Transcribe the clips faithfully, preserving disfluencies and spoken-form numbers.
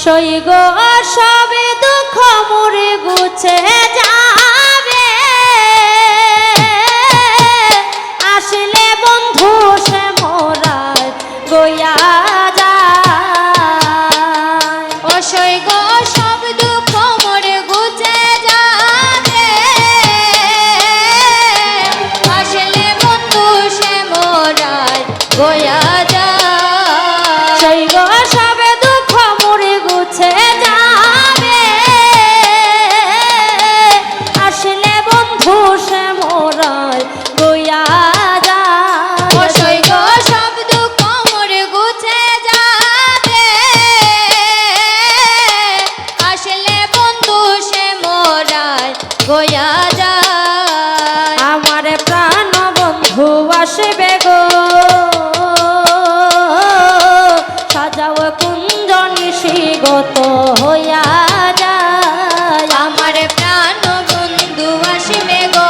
সই গো, সব দুঃখ মোর ঘুচে যাবে, আসলে বন্ধু সে মোরায় গইয়া যায়। ও সই গো, সব দুঃখ মোর ঘুচে যাবে, আসলে বন্ধু সে মোরায় গইয়া যায়। সই গো, সব দুঃখ মোর ঘুচে যাবে, আসলে বন্ধু সে মোরায় গইয়া যায়। ও সই গো, সব দুঃখ মোর ঘুচে যাবে, আসলে বন্ধু সে মোরায় গইয়া যায়। আমার প্রাণ বন্ধু আসবে গো, সাজাও কুঞ্জ নিশিগত হইয়া যায়। আমার প্রাণ বন্ধু আসবে গো,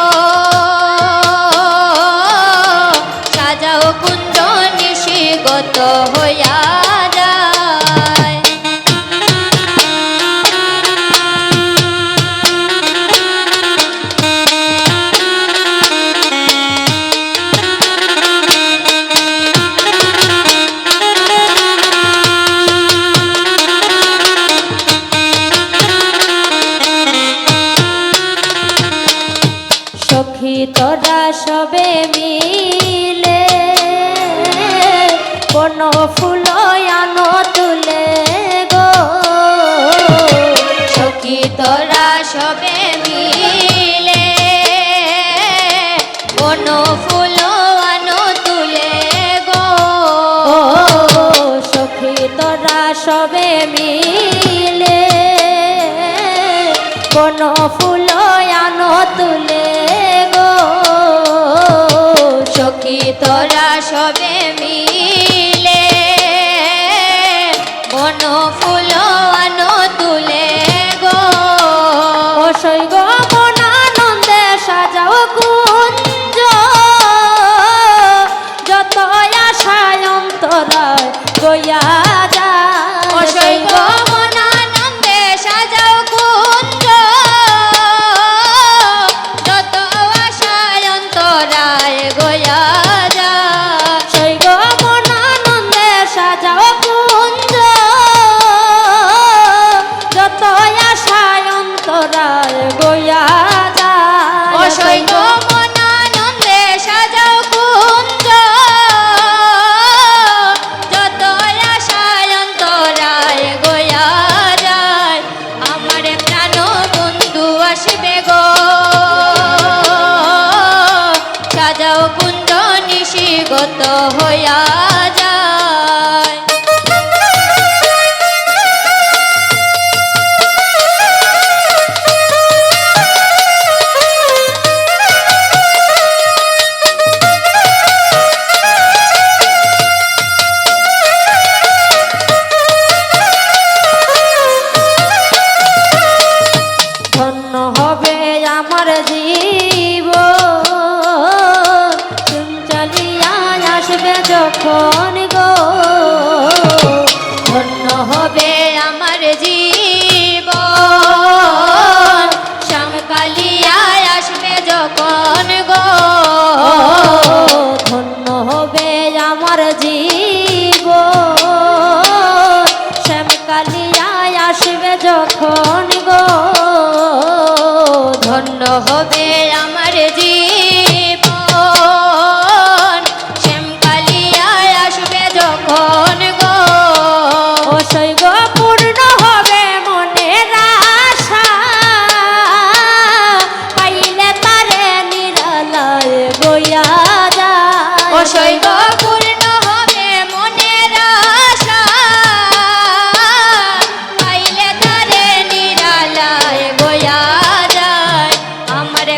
সাজাও কুঞ্জ নিশিগত হইয়া যায়। সখী তোরা সবে মিলে বন ফুল আনো তুলে গো। সখী তোরা সবে মিলে বন ফুল আনো তুলে গো। ও সখী তোরা সবে মিলে বন ফুল আনো তুলে গো। সখী তোরা সবে মিলে বন ফুল আনো তুলে গো। ও সই গো, মন আনন্দে সাজাও কুঞ্জ, যত আশা অন্তরায় গইয়া যায়। ও সই গো, মন আনন্দে সাজাও কুঞ্জ, যত আশা অন্তরায় গইয়া যায়। সই গো, মন আনন্দে সাজাও কুঞ্জ, যত আশা অন্তরায় গইয়া যায়। ও সই গো, মন আনন্দে সাজাও কুঞ্জ, যত আশা অন্তরায় গইয়া যায়। আমার প্রাণ বন্ধু আসবে গো, সাজাও কুঞ্জ নিশিগত হইয়া যায়। ধন্য হবে আমার জীবন, সুন চালিয়া আসবে যখন গো। ধন্য হবে আমার জীবন, শ্যাম কালিয়া আসবে যখন গো। ধন্য হবে আমার জীবন, শ্যাম কালিয়া আসবে যখন গো। ধন্য হবে আমার জীবন, শ্যাম কালিয়া আসবে যখন গো। ও সই গো, পূর্ণ হবে মনের আশা, পাইলে তারে নিরালায় গইয়া যায়। ও সই গো, পূর্ণ হবে মনের আশা, পাইলে তারে নিরালায় গইয়া যায়। আমার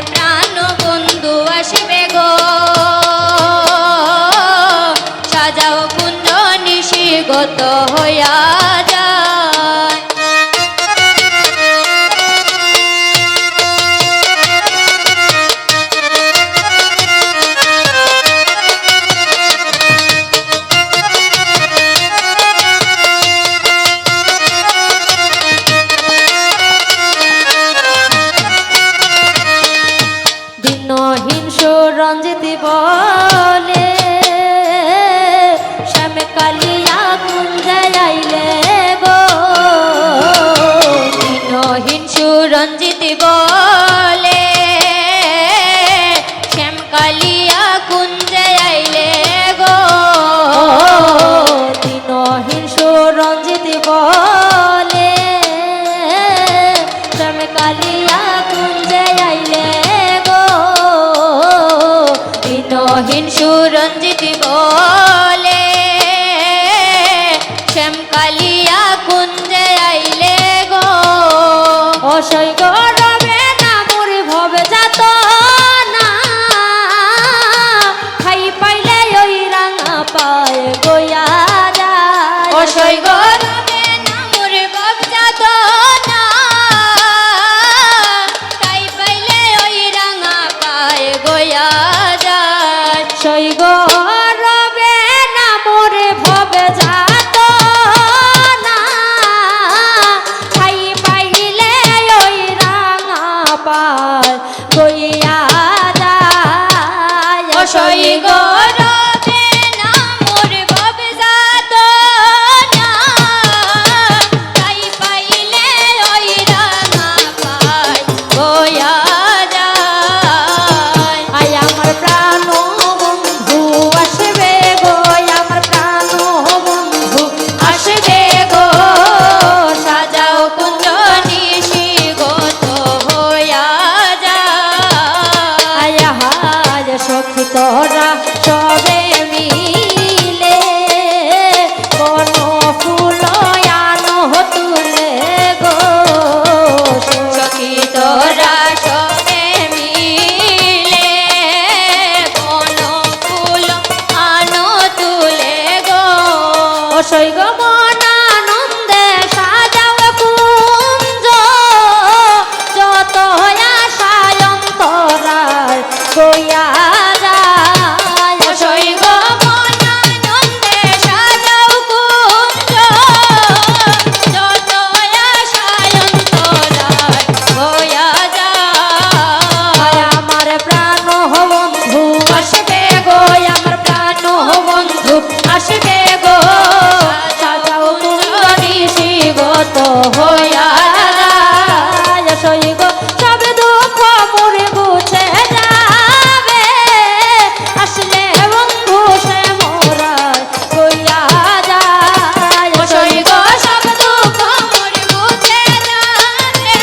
রঞ্জিত বলে, শ্যামকালিয়া কুঞ্জে আইলে গো। অসই গো রবে না মোর ভব যাতনা, ঠাই পাইলে ওই রাঙা পায় গইয়া যায়। অসই গো রবে না মোর ভব যাতনা, ঠাই পাইলে ওই রাঙা পায় গইয়া যায়। অসই গো রবে না মোর ভব যাতনা, ঠাই পাইলে ওই রাঙা পায় গইয়া যায়। অসই গো রবে না মোর ভব যাতনা, ঠাই পাইলে ওই রাঙা পায় গইয়া যায়। আয় আমার প্রাণ বন্ধু আসবে গো, আমার প্রাণ বন্ধু আসবে গো, সাজাও কুঞ্জ নিশিগত হইয়া যায়। আয় হায় সখী তোরা সবে মিলে বন ফুল আনো তুলে গো। সখী তোরা সবে মিলে বন ফুল আনো তুলে গো। অসই গো মন আনন্দে সাজাও কুঞ্জ, যত আশা অন্তরায় গইয়া যায়। অসই গো মন আনন্দে সাজাও কুঞ্জ, যত আশা অন্তরায় গইয়া যায়। আমার প্রাণ বন্ধু আসবে গো, আমার প্রাণ বন্ধু আসবে গো, সাজাও কুঞ্জ নিশিগত হইয়া যায়। অসই গো সব দুঃখ মোর ঘুচে যাবে, আসলে বন্ধু সে মোরায় গইয়া যায়। অসই গো সব দুঃখ মোর ঘুচে যাবে,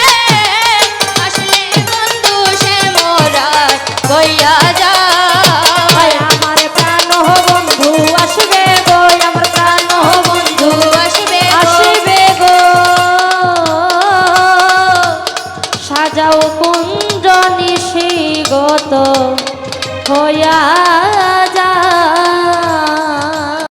আসলে বন্ধু সে মোরায় গইয়া যায়। আমার প্রাণ বন্ধু আসবে গো, আমার প্রাণ বন্ধু আসবে গো। আসবে গো। সাজাও কুঞ্জ নিশিগত হইয়া